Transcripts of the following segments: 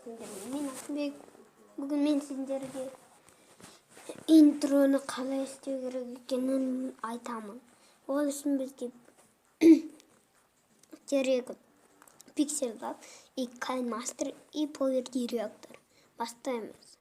Сендермен мен Алтынбек. Бүгін мен сендерге интроны қалай істеу керек екенін айтамын. Ол үшін бізге керек Pixel Lab и KineMaster и Power Director. Бастаймыз.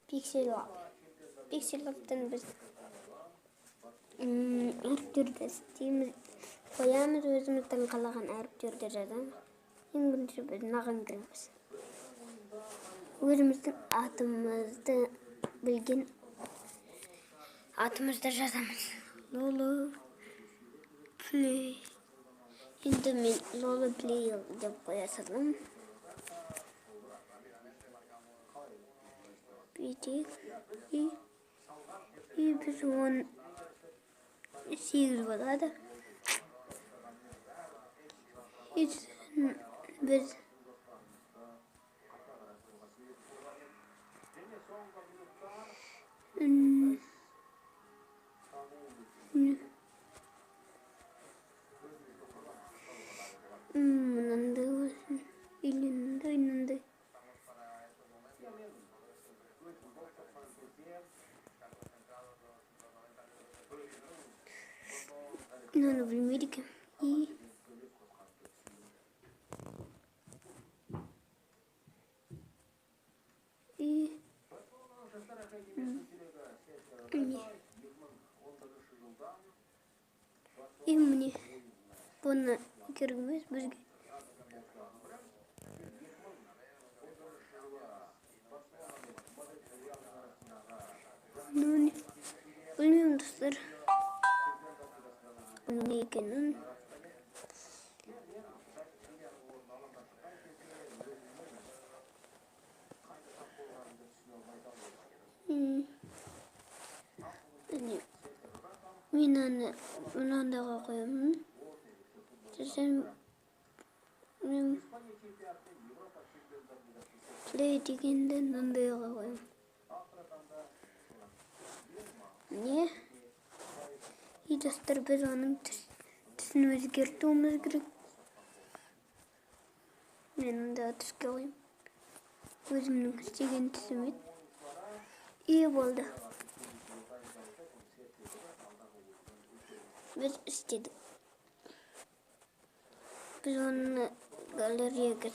Pixel Lab. Pixel Lab'тан біз әріптерді істейміз, қоямыз, өзіміздің қалаған әріптерді жазамыз. Ең бірінші біз мынаған кіреміз. Өзіміздің атымызды білген атымызды жазамыз. Лоло Плей. Енді мен Лоло Плей деп қоя саламын. Бүйтейік. И біз 18 болады. И біз мынандай болсын или мынандай, мынандай. Мынаны білмейді екенмін. И міне. И міне. Бұны керек емес бізге. Ну, білмеймін, достар. Бұның не екенін. Міне. Мен аны мынандайға қоямын. Сосын мен плей дегенді мынандайға қоямын. Міне. И достар, біз оның түсін өзгертуіміз керек. Мен мындай түске қоямын. Өзімнің істеген түсім еді. И болды. Біз істедік. Біз оны галереяға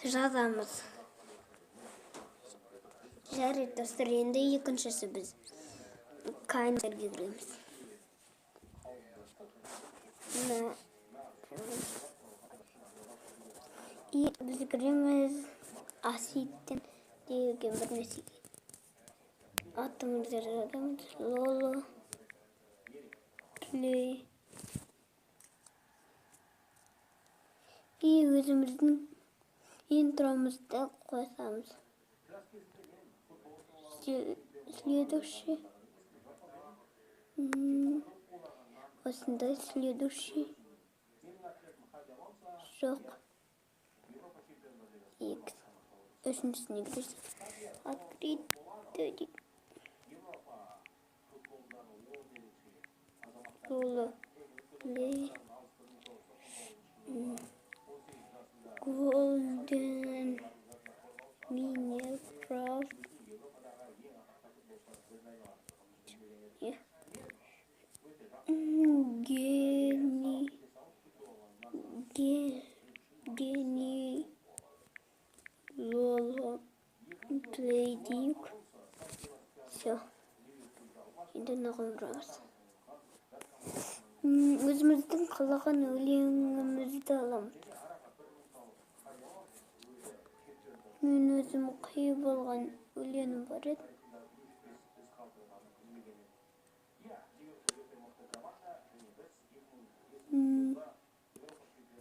жазамыз. Жарайды, достар, енді екіншісі біз KineMaster'ге кіреміз. Мына. И біз кіреміз Ассистент деген бір нәрсеге. Атымызды жазамыз. Лоло Плей. И өзіміздің интромызды қосамыз. Следующий. Осындай следующий. Жоқ. X. Үшіншісіне кіресіз. Открыть дейік. Лоло Плей. Golden Minecraft. Гений. Гений. Лоло Плей дейік. Все. Енді мынаған ұрамыз. Өзіміздің қалаған өлеңімізді аламыз. Мен өзім қиып алған өлеңім бар еді.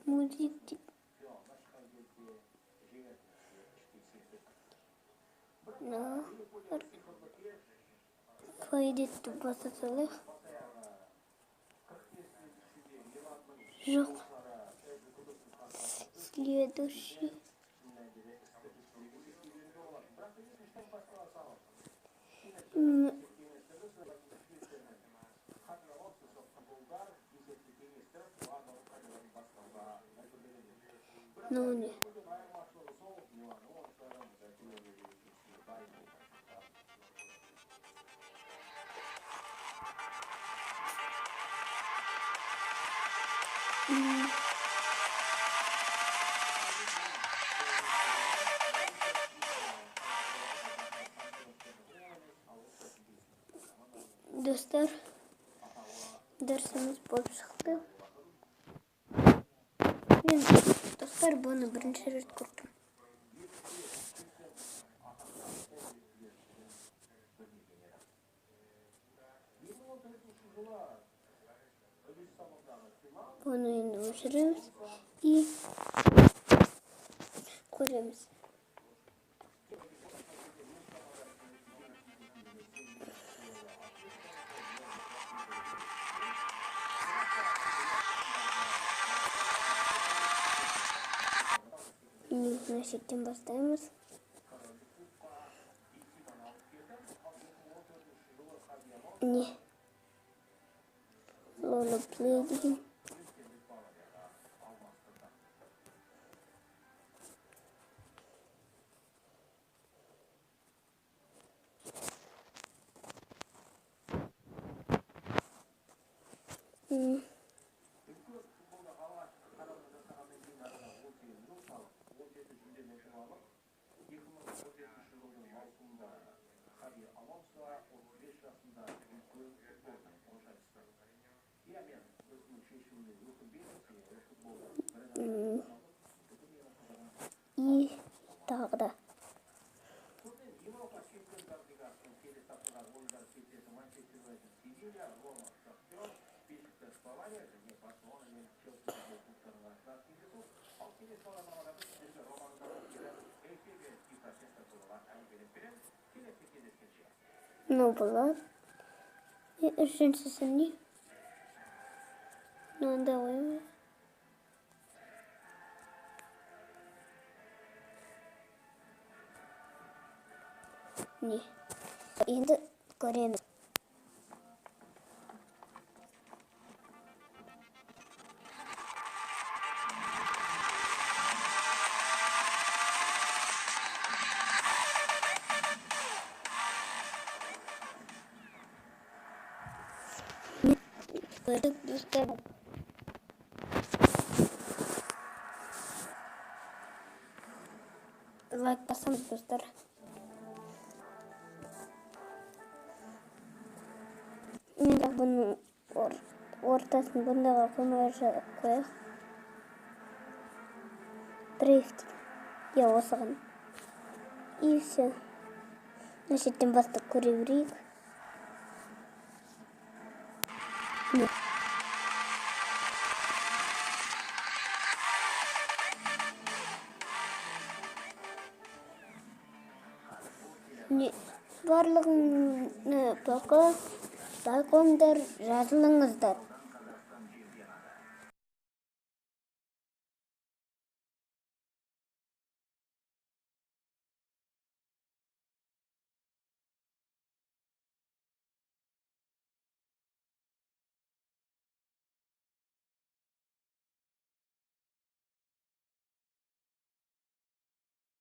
Музик дейді. Мына файдетті баса салайық. Жоқ. Следующий. Мынау не? Достар, дұрыс емес болып шықты. Мен, достар, бұны бірінші рет көрдім. Бұны енді өшіреміз и көреміз. Мына шеттен бастаймыз. Не? Лола Плей деген. И тағы да. Мынау болады. И үшіншісі не? Мынандай қоямыз. Не? Енді көреміз. Көрдік, достар. Лайк басамыз, достар. Енді бұның ортасын бұндайға қоймай қояйық. Дрейф дейді. Иә, осыған. И все. Мына шеттен бастап көре берейік. Не, барлығын пока лайк қойыңдар, жазылыңыздар.